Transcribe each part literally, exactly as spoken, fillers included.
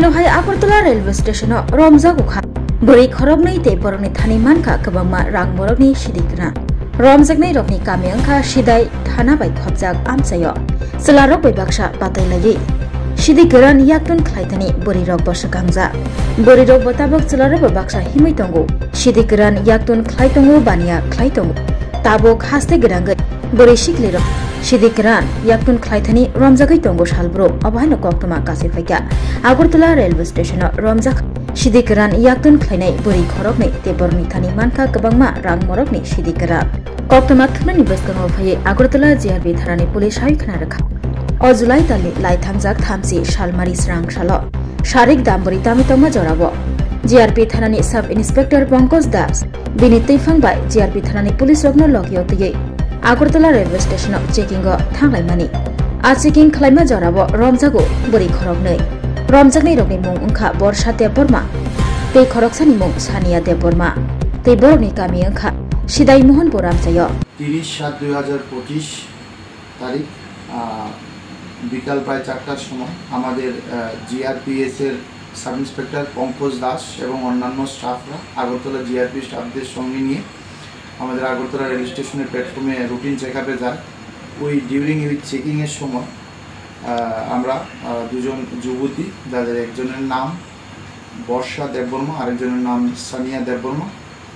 Hai Agartala railway station o romjago kha bwrwi khoroknwi tei borokni thani mankha kwbangma rang borokni sidi kwran. Romjaknai rokni kami wngkha Sidai thana bai khopjak amchaio. Chwlarok bai baksa batai laiwi sidi kwran yaktun khlaithani bwrwirok bo swkangjak. Bwrwirok bo tabuk chwlarok bai baksa himwi tongo. Sidi kwran yaktun khlai tongo, baniya khlai tongo. Tabuk haste gwnangwi bwrwi siklirok sidi kwran yaktun khlaithani romjagwi tongo salbro. Obo haino koktwma kasui phaikha. Agartala railway station o romjak sidi kwran yaktun khlainai bwrwi khoroknwi tei borokni thani mankha kwbangma rang morokni sidi kwran. Koktwma thumnani bwskango phaiwi Agartala G R P thanani police hai khna rwkha. O July talni lai thangjak thamchi salmari srang salo sarik dambori tami tongma jorao G R P thanani sub inspector Pankaj Das bini twiphang bai G R P thanani police rokno logio twiwi Agartala railway station o checking o thanglaimani. A checking khlaima jorao romjago bwrwi khoroknwi. Romjaknai rokni mung wngkha Borsa Debbarma tei khoroksani mung Sania Debbarma tei borokni kami wngkha Sidai Mohanpur amchaio. তিরিশ সাত দুই হাজার পঁচিশ তারিখ, আহ, বিকাল প্রায় চারটার সময় আমাদের, আহ, জিআরপিএস এর সাব ইন্সপেক্টর পঙ্কজ দাস এবং অন্যান্য স্টাফরা আগরতলা জিআরপি স্টাফদের সঙ্গে নিয়ে আমাদের আগরতলা রেল স্টেশনের প্ল্যাটফর্মে রুটিন চেক আপে যায়। ওই ডিউরিং ওই চেকিংয়ের সময়, আহ, আমরা, আহ, দুজন যুবতী, যাদের একজনের নাম বর্ষা দেববর্মা, আরেকজনের নাম সানিয়া দেববর্মা।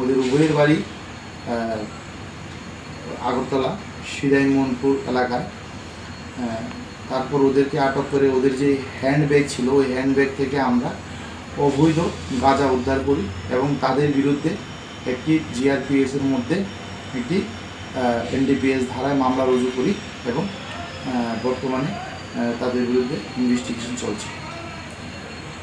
ওদের উভয়ের বাড়ি, আহ, আগরতলা সিদাইমোহনপুর এলাকায়। আহ, তারপর ওদেরকে আটক করে ওদের যে হ্যান্ডব্যাগ ছিল, ওই হ্যান্ডব্যাগ থেকে আমরা অবৈধ গাঁজা উদ্ধার করি এবং তাদের বিরুদ্ধে একটি জিআরপিএস এর মধ্যে একটি, আহ, এনডিপিএস ধারায় মামলা রুজু করি এবং, আহ, বর্তমানে, আহ, তাদের বিরুদ্ধে ইনভেস্টিগেশন চলছে।